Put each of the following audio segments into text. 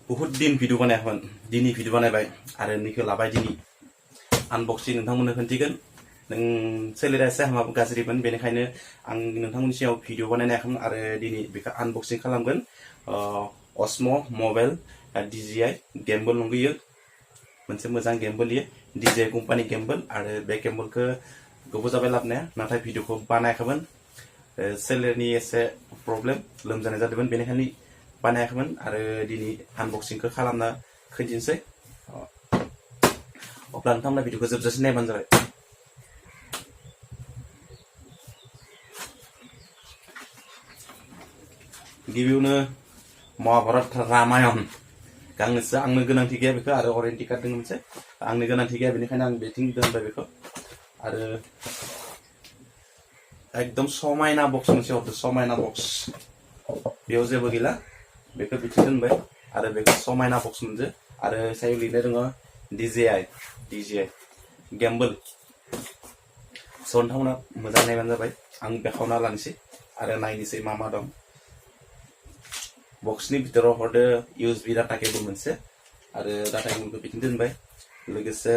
बहुत दिन भिडिअ बानायाखैमोन दिनै भिडिअ बानायबाय आरो निखौ लाबाय दिनै आनबक्सिं नोंथांमोननो खोन्थिगोन नों सोलिरा एसे हामाबो गाज्रिमोन बेनिखायनो आं नोंथांमोननि सिगाङाव भिडिअ बानायनो हायाखैमोन आरो दिनै बेखौ आनबक्सिं खालामगोन असम मबाइल DJI गेम्बल नंगौयो मोनसे मोजां गेम्बल इयो DJI कम्पानि गेम्बल आरो बे गेम्बलखौ गोबाव जाबाय लाबोनाया नाथाय भिडिअखौ बानायाखैमोन सोलेरनि एसे प्रब्लेम लोमजानाय जादोंमोन बेनिखायनो बानायाखैमोन आरो दिनै आनबक्सिंखौ खालामना खोन्थिनोसै अब्ला नोंथांमोना भिडिअखौ जोबजासिम नायबानो जाबाय गिबियावनो महाभारत रामायण गांनैसो आंनो गोनांथि गैया बेखौ आरो वारेन्टि कार्ड दङ मोनसे आंनो गोनांथि गैया बेनिखायनो आं बेथिं दोनबाय बेखौ आरो एकदम समायना बक्स मोनसे हरदों समायना बक्स बेयाव जेबो गैला बेखौ बिथिं दोनबाय आरो बेखौ समायना बक्स मोनसे आरो सायाव लिरनाय दङ DJI गेम्बल स' नोंथांमोना मोजां नायबानो जाबाय आं बेखावना लानोसै आरो नायनोसै मा मा दं बक्सनि भितराव हरदो USB डाटा केबल मोनसे आरो डाटा केबलखौ बिथिं दोनबाय लोगोसे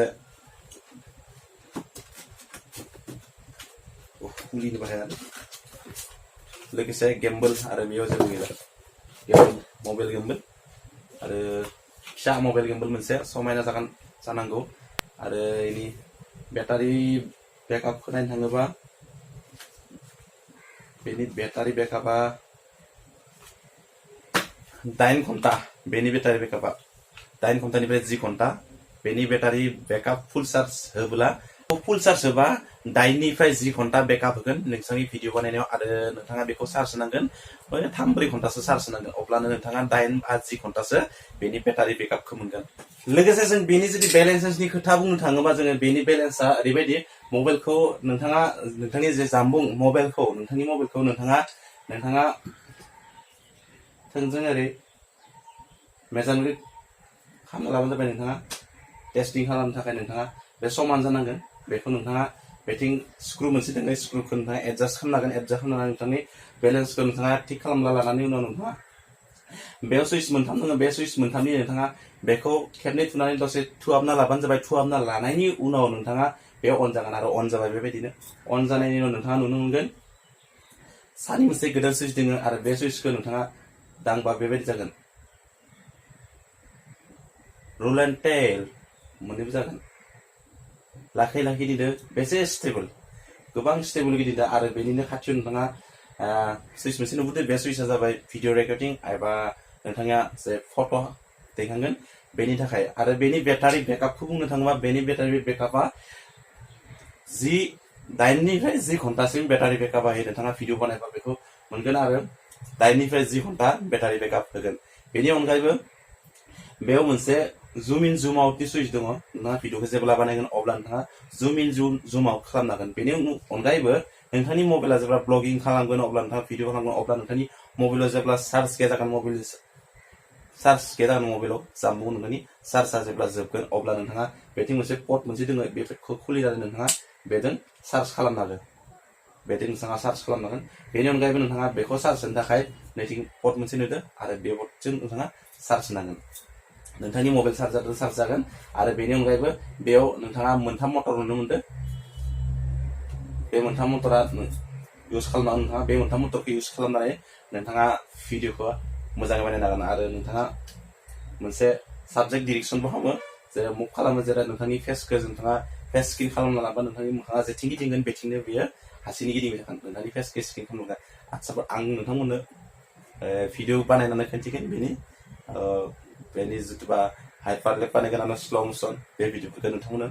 खुलिनो बाहाया लोगोसे गेम्बल आरो बेयाव जेबो गैला गेम्बल मबाइल गेम्बल आरो फिसा मबाइल गेम्बल मोनसे समायना जागोन जानांगौ आरो इनि बेटारि बेकआपखौ नायनो थाङोबा बेनि बेटारि बेकआपा 8 घन्टा बेनि बेटारि बेकआपा 8 घन्टानिफ्राय 10 घन्टा बेनि बेटारि बेकआप फुल चार्ज होब्ला फुल चार्ज होबा 8 निफ्राय 10 घन्टा बेकआप होगोन नोंथांनि भिडिअ बानायनायाव आरो नोंथाङा बेखौ चार्ज होनांगोन 3-4 घन्टासो चार्ज होनांगोन अब्लानो नोंथाङा 8-10 घन्टासो बेनि बेटारि बेकआपखौ मोनगोन लोगोसे जों बेनि जुदि बेलेन्सनि खोथा बुंनो थाङोबा जोङो बेनि बेलेन्सआ ओरैबायदि मबाइलखौ नोंथाङा नोंथांनि जे जामबुं मबाइलखौ नोंथाङा थोंजों ओरै मेजारमेन्ट खालामना लाबानो जाबाय नोंथाङा टेस्टिं खालामनो थाखाय नोंथाङा बे समान जानांगोन बेखौ नोंथाङा बेथिं स्क्रू मोनसे दङ स्क्रूखौ नोंथाङा एडजास्ट खालामनांगोन एडजास्ट खालामनानै नोंथांनि बेलेन्सखौ नोंथाङा थिक खालामना लानानै उनाव नोंथाङा बेयाव सुइच मोनथाम दङ बे सुइच मोनथामनि नोंथाङा बेखौ खेबनै थुनानै दसे थुहाबना लाबानो जाबाय थुहाबना लानायनि उनाव नोंथाङा बे अन जागोन आरो अन जाबाय बेबायदिनो अन जानायनि उनाव नोंथाङा नुनो मोनगोन सानि मोनसे गोदान सुइच दङ आरो बे सुइचखौ नोंथाङा दांबा बेबायदि जागोन रुल एन्ड टेल मोननैबो जागोन लाखै लाखै गिदिंदो बेसे स्टेबल गोबां स्टेबल गिदिंदो आरो बेनिनो खाथियाव नोंथाङा सुइच मोनसे नुबोदो बे सुइचआ जाबाय भिडिअ रेकर्डिं एबा नोंथाङा जे फट' दैखांगोन बेनि थाखाय आरो बेनि बेटारि बेकआपखौ बुंनो थाङोबा बेनि बेटारि बेकआपा 8 निफ्राय 10 घन्टासिम बेटारि बेकआप होयो नोंथाङा भिडिअ बानायबा बेखौ मोनगोन आरो 8 निफ्राय 10 घन्टा बेटारि बेकआप होगोन बेनि अनगायैबो बेयाव मोनसे जुम इन जुम आउटनि सुइच दङ नोंथाङा भिडिअखौ जेब्ला बानायगोन अब्ला नोंथाङा जुम इन जुम आउट खालामनो हागोन बेनि अनगायैबो नोंथांनि मबाइला जेब्ला ब्लगिं खालामगोन अब्ला नोंथाङा भिडिअ खालामगोन अब्ला नोंथांनि मबाइलाव जेब्ला चार्ज गैया जागोन मबाइलाव जामबुं नोंथांनि चार्जआ जेब्ला जोबगोन अब्ला नोंथाङा बेथिं मोनसे पट मोनसे दङ बेखौ खुलिनानै नोंथाङा बेजों चार्ज खालामनो हागोन बेजों नोंथाङा चार्ज खालामनो हागोन बेनि अनगायैबो नोंथाङा बेखौ चार्ज होनो थाखाय नैथिं पट मोनसे नुदो आरो बे पटजों नोंथाङा चार्ज होनांगोन नोंथांनि मबाइल चार्जारजों चार्ज जागोन आरो बेनि अनगायैबो बेयाव नोंथाङा मोनथाम मटर नुनो मोनदो बे मोनथाम मटरा इउज खालामनानै नोंथाङा बे मोनथाम मटरखौ इउज खालामनानै नोंथाङा भिडिअखौ मोजाङै बानायनो हागोन आरो नोंथाङा मोनसे साबजेक्ट डिरेक्सनबो खालामो जेरै मुभ खालामो जेरै नोंथांनि फेसखौ नोंथाङा फेस स्क्रिन खालामना लाबा नोंथांनि मोखाङा जेथिं गिदिंगोन बेथिंनो बेयो हारसिंनो गिदिंबाय थागोन नोंथांनि फेसखौ स्क्रिन खालामगोन आदसा आं नोंथांमोननो भिडिअ बानायनानै खोन्थिगोन बेनि जिथुबा हाइपार लेप बानायगोन आरो स्ल' मसन बे भिडिअफोरखौ नोंथांमोननो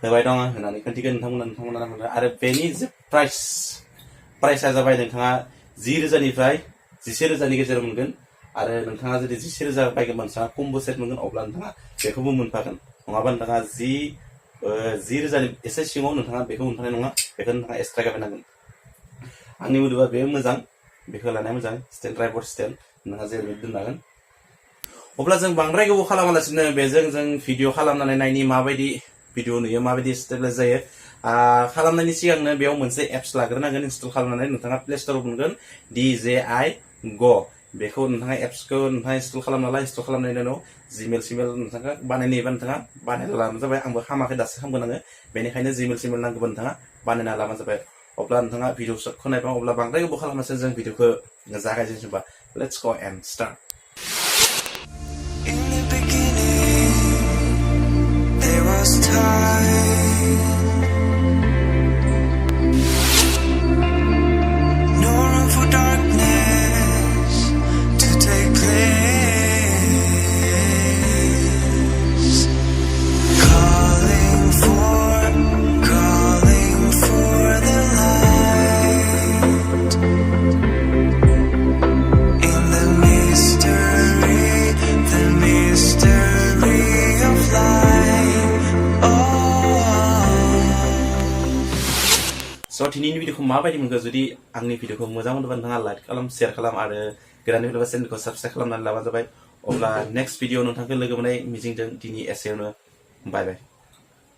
होबाय दं होनानै खोन्थिगोन नोंथांमोना मोनो आरो बेनि जे प्राइसआ जाबाय नोंथाङा 10,000 निफ्राय 11,000 गेजेराव मोनगोन आरो नोंथाङा जुदि 11,000 बायगोन नोंथाङा कम्बो सेट मोनगोन अब्ला नोंथाङा बेखौबो मोनफागोन नङाबा नोंथाङा 10,000 एसे सिङाव नोंथाङा बेखौ मोनफानाय नङा बेखौ नोंथाङा एक्सट्रा बायनांगोन आंनि मथेबा बे मोजां बेखौ लानाया मोजां स्टेन्ड ट्राइपड स्टेन्ड नोंथाङा जेरै दोननो हागोन अब्ला जों बांद्राय गोबाव खालामालासिनो बेजों जों भिडिअ खालामनानै नायनि माबायदि भिडिअ नुयो माबायदि स्टेबलाइज जायो खालामनायनि सिगांनो बेयाव मोनसे एप्स लाग्रोनांगोन इनस्टल खालामनानै नोंथाङा प्ले स्ट'राव मोनगोन DJI Go बेखौ नोंथाङा एप्सखौ नोंथाङा इनस्टल खालामना ला इनस्टल खालामनायनि उनाव जिमेल सिमेल नोंथाङा बानायनोबा नोंथाङा बानायना लाबानो जाबाय आंबो हामाखै दासो खालामगोन आङो बेनिखायनो जिमेल सिमेल नांगौबा नोंथाङा बानायना लाबानो जाबाय अब्ला नोंथाङा भिडिअ शटखौ नायबा अब्ला बांद्राय गोबाव खालामासै जों भिडिअखौ जागायजेनसैबा let's go and start There was time, no room for darkness to take place. Calling for the light in the mystery of life. So दिनैनि भिडिअखौ माबायदि मोनखो जुदि आंनि भिडिअखौ मोजां मोनोबा नोंथाङा लाइक खालाम शेयार खालाम आरो गोदान फैदोंबा चेनेलखौ साबस्क्राइब खालामनानै लाबानो जाबाय अब्ला नेक्स्ट भिडिअ नोंथांखौ लोगो मोननाय मिजिंजों दिनै एसेयावनो बाय बाय